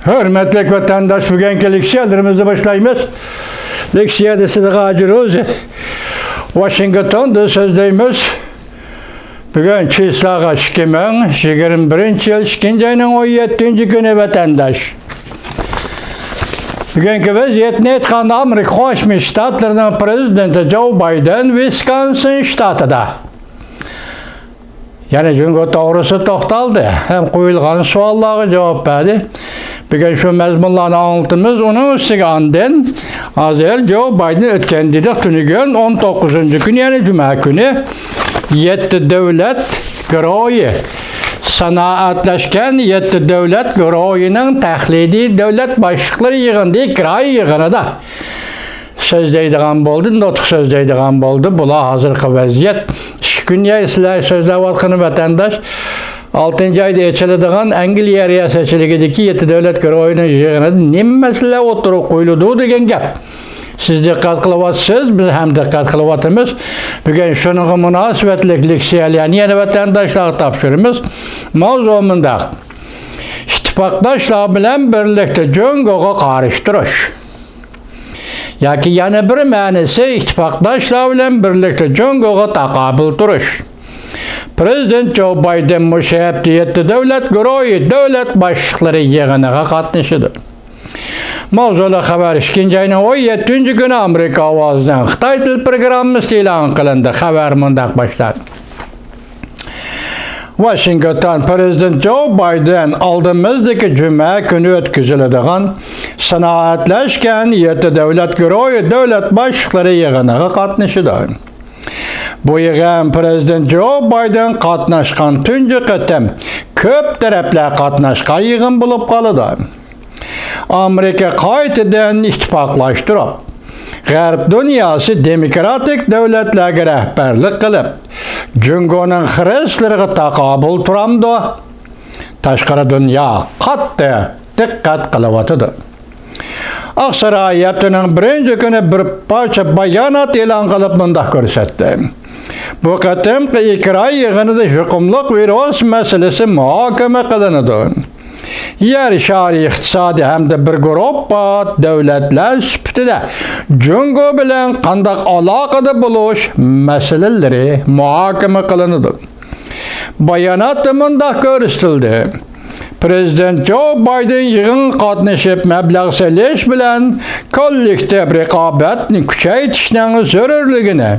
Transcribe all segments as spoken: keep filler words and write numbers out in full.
ھۆرمەتلىك ۋەتەنداش، بۈگۈنكى لېكسىيەلىرىمىزنى باشلايمىز. لېكسىيەدە سىدىق ھاجى روزى، ۋاشىنگتوندا سۆزلەيمىز. بۈگۈن چىسلاغا ئىككى مىڭ يىگىرمە بىرىنچى يىل ئىككىنچى ئاينىڭ ئون يەتتىنچى كۈنى، ۋەتەنداش. بۈگۈنكى ۋەزىيەتنى ئېيتقاندا، ئامېرىكا قوشما شتاتلىرىنىڭ پرېزىدېنتى جو بايدېن ۋىسكونسىن شتاتىدا يەنە جۇڭگو توغرىسىدا توختالدى ھەم قويۇلغان سوئاللارغا جاۋاب بەردى. بۈگۈن شۇ مەزمۇنلارنى ئاڭلىتىمىز. ئۇنىڭ ئۈستىگە ئاندىن ھازىر جو بايدېن، ئۆتكەن دېدۇق، تۈنۈگۈن ئون توققۇزىنچى كۈنى، يەنى جۈمە كۈنى يەتتە دۆلەت گۇرۇھى، سانائەتلەشكەن يەتتە دۆلەت گۇرۇھىنىڭ تەقلىدىي دۆلەت باشلىقلىرى يىغىندى، ئىككى ئاي يىغىنىدا سۆزلەيدىغان بولدى، نۇتۇق سۆزلەيدىغان بولدى. بۇلار ھازىرقى ۋەزىيەت. ئىككى كۈن يا سىلەر سۆزلەۋاتقىنى، ۋەتەنداش، ئالتىنچى ئايدا ئېچىلىدىغان ئەنگلىيە رىياسەتچىلىكىدىكى يەتتە دۆلەت گۇرۇھىنىڭ يىغىنىدا نېمە مەسىلىلەر ئوتتۇرىغا قويۇلىدۇ دېگەن گەپ. سىز دىققەت قىلىۋاتىسىز، بىز ھەم دىققەت قىلىۋاتىمىز. بۈگۈن شۇنىڭغا مۇناسىۋەتلىك لېكسىيەلەرنى يەنە ۋەتەنداشلارغا تاپشۇرىمىز. ماۋزۇ مۇنداق: ئىتتىپاقداشلار بىلەن بىرلىكتە جۇڭگوغا قارشى تۇرۇش. ياكى يەنە بىر مەنىسى، ئىتتىپاقداشلار بىلەن بىرلىكتە جۇڭگوغا تاقابىل تۇرۇش. پرېزىدېنت جو بايدېن مۇشۇ ھەپتە يەتتە دۆلەت گۇرۇھى دۆلەت باشلىقلىرى يىغىنىغا قاتنىشىدۇ. ماۋزۇلۇق خەۋەر ئىككىنچى ئاينىڭ ئون يەتتىنچى كۈنى ئامېرىكا ئاۋازىنىڭ خىتاي تىل پروگراممىسىدا ئېلان قىلىندى. خەۋەر مۇنداق باشلاندى. ۋاشىنگتون، پرېزىدېنت جو بايدېن ئالدىمىزدىكى جۈمە كۈنى ئۆتكۈزۈلىدىغان سانائەتلەشكەن يەتتە دۆلەت گۇرۇھى دۆلەت باشلىقلىرى يىغىنىغا قاتنىشىدۇ. بۇ يىغىن پرېزىدېنت جو بايدېن قاتناشقان تۇنجى قېتىم كۆپ تەرەپلەر قاتناشقان يىغىن بولۇپ قالىدۇ. ئامېرىكا قايتىدىن ئىتتىپاقلاشتۇرۇپ، غەرب دۇنياسى دېموكراتىك دۆلەتلەرگە رەھبەرلىك قىلىپ، جۇڭگونىڭ خىرىسلىرىغا تاقابىل تۇرامدۇ؟ تاشقىرى دۇنيا قاتتىق دىققەت قىلىۋاتىدۇ. ئاقساراي ھەپتىنىڭ بىرىنچى كۈنى بىر پارچە بايانات ئېلان قىلىپ مۇنداق كۆرسەتتى: بۇ قېتىمقى ئىككى ئاي يىغىنىدا يۇقۇملۇق ۋىرۇس مەسىلىسى مۇھاكىمە قىلىنىدۇ. يەر شارى ئىقتىسادى ھەمدە بىر گۇرۇپپا دۆلەتلەر سۈپىتىدە جۇڭگو بىلەن قانداق ئالاقىدە بولۇش مەسىلىلىرى مۇھاكىمە قىلىنىدۇ. باياناتتا مۇنداق كۆرسىتىلدى: پرېزىدېنت جو بايدېن يىغىنغا قاتنىشىپ، مەبلەغ سېلىش بىلەن كوللېكتىپ رىقابەتنى كۈچەيتىشنىڭ زۆرۈرلۈكىنى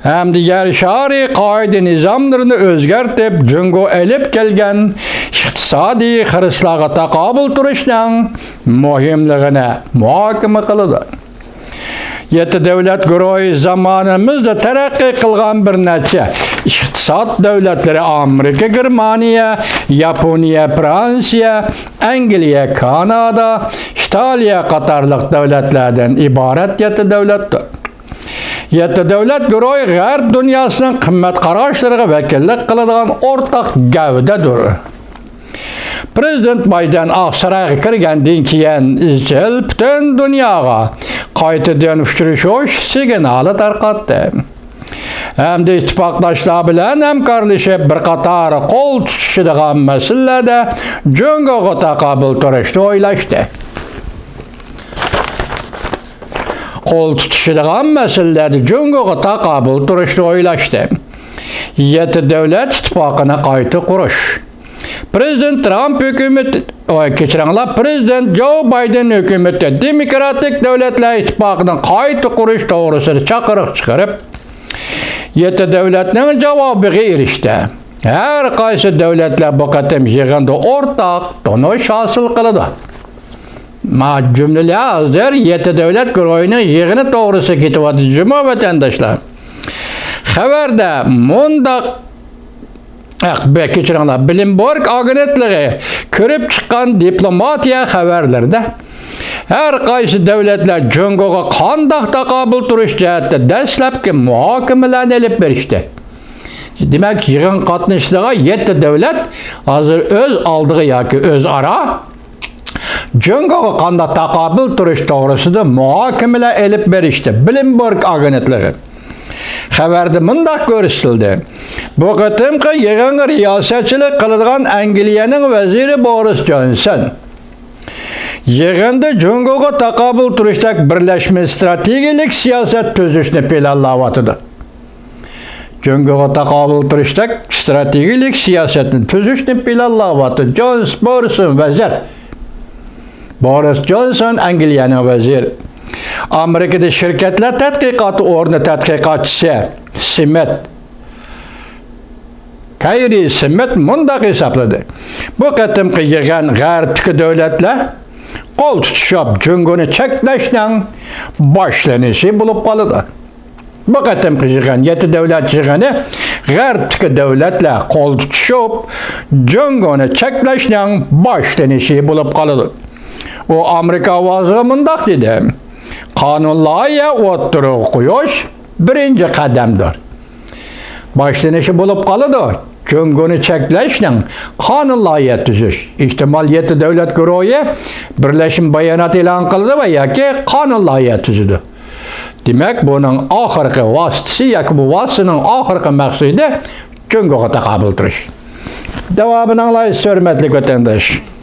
ھەمدە يەر شارى قائىدە نىزاملىرىنى ئۆزگەرتىپ، جۇڭگو ئېلىپ كەلگەن ئىقتىسادىي خىرىسلارغا تاقابىل تۇرۇشنىڭ مۇھىملىقىنى مۇھاكىمە قىلىدۇ. يەتتە دۆلەت گۇرۇھى زامانىمىزدا تەرەققىي قىلغان بىر نەچچە ئىقتىساد دۆلەتلىرى، ئامېرىكا، گېرمانىيە، ياپونىيە، فرانسىيە، ئەنگلىيە، كانادا، ئىتالىيە قاتارلىق دۆلەتلەردىن ئىبارەت يەتتە دۆلەتتۇر. يەتتە دۆلەت گۇرۇھى غەرب دۇنياسىنىڭ قىممەت قاراشلىرىغا ۋەكىللىك قىلىدىغان ئورتاق گەۋدىدۇر. پرېزىدېنت بايدېن ئاقسارايغا كىرگەندىن كېيىن، ئىزچىل پۈتۈن دۇنياغا قايتىدىن ئۇچرىشىش سىگنالى تارقاتتى ھەمدە ئىتتىپاقداشلار بىلەن ھەمكارلىشىپ، بىر قاتار قول تۇتۇشىدىغان مەسىلىلەردە جۇڭگوغا تاقابىل تۇرۇشنى ئويلاشتى. قول تۇتۇشىدىغان مەسىلىلەردە جۇڭگوغا تاقابىل تۇرۇشنى ئويلاشتى. يەتتە دۆلەت ئىتتىپاقىنى قايتا قۇرۇش. پرېزىدېنت ترامپ ھۆكۈمىتى، ئوي، كەچۈرۈڭلار، پرېزىدېنت جو بايدېن ھۆكۈمىتى دېموكراتىك دۆلەتلەر ئىتتىپاقىنى قايتا قۇرۇش توغرىسىدا چاقىرىق چىقىرىپ، يەتتە دۆلەتنىڭ جاۋابىغا ئېرىشتى. ھەر قايسى دۆلەتلەر بۇ قېتىم يىغىندا ئورتاق تونۇش ھاسىل قىلىدۇ. ما جۈملىلەر ھازىر يەتتە دۆلەت گۇرۇھىنىڭ يىغىنى توغرىسىدا كېتىۋاتىدۇ جۇمۇ، ۋەتەنداشلار. خەۋەردە مۇنداق، ئەق، بە-، كەچۈرۈڭلار، بلومبېرگ ئاگېنتلىقى كۆرۈپ چىققان دىپلوماتىيە خەۋەرلىرىدە ھەر قايسى دۆلەتلەر جۇڭگوغا قانداق تاقابىل تۇرۇش جەھەتتە دەسلەپكى مۇھاكىمىلەرنى ئېلىپ بېرىشتى. دېمەك، يىغىنغا قاتنىشىدىغان يەتتە دۆلەت ھازىر ئۆز ئالدىغا ياكى ئۆزئارا جۇڭگوغا قانداق تاقابىل تۇرۇش توغرىسىدا مۇھاكىمىلەر ئېلىپ بېرىشتى. بلومبېرگ ئاگېنتلىقى خەۋەردە مۇنداق كۆرسىتىلدى: بۇ قېتىمقى يىغىنغا رىياسەتچىلىك قىلىدىغان ئەنگلىيەنىڭ ۋەزىرى بورىس جونسون، يىغىندا جۇڭگوغا تاقابىل تۇرۇشتەك بىرلەشمە ئىستراتېگىيەلىك سىياسەت تۈزۈشنى پىلانلاۋاتىدۇ. جۇڭگوغا تاقابىل تۇرۇشتەك ئىستراتېگىيەلىك سىياسەتنى تۈزۈشنى پىلانلاۋاتىدۇ. جونس بورسون ۋەزىر. بورىس جونسون ئەنگلىيەنىڭ ۋەزىرى. ئامېرىكىدا شىركەتلەر تەتقىقاتى ئورنى تەتقىقاتچىسى سىمىت، كەيرى سىمىت مۇنداق ھېسابلىدى: بۇ قېتىمقى يىغىن غەربتىكى دۆلەتلەر قول تۇتۇشۇپ جۇڭگونى چەكلەشنىڭ باشلىنىشى بولۇپ قالىدۇ. بۇ قېتىمقى يىغىن، يەتتە دۆلەت يىغىنى غەربتىكى دۆلەتلەر قول تۇتۇشۇپ جۇڭگونى چەكلەشنىڭ باشلىنىشى بولۇپ قالىدۇ. ئۇ ئامېرىكا ئاۋازىغا مۇنداق دېدى: قانۇن لايىھە ئوتتۇرىغا قويۇش بىرىنچى قەدەمدۇر. باشلىنىشى بولۇپ قالىدۇ. جۇڭگونى چەكلەشنىڭ قانۇن لايىھە تۈزۈش. ئېھتىمال، يەتتە دۆلەت گۇرۇھى بىرلەشمە بايانات ئېلان قىلىدۇ ۋە ياكى قانۇن لايىھە تۈزىدۇ. دېمەك، بۇنىڭ ئاخىرقى ۋاسىتىسى ياكى بۇ ۋاسىتىنىڭ ئاخىرقى مەقسىتى جۇڭگوغا تاقابىل تۇرۇش. داۋامىنى ئاڭلايسىز، ھۆرمەتلىك ۋەتەنداش.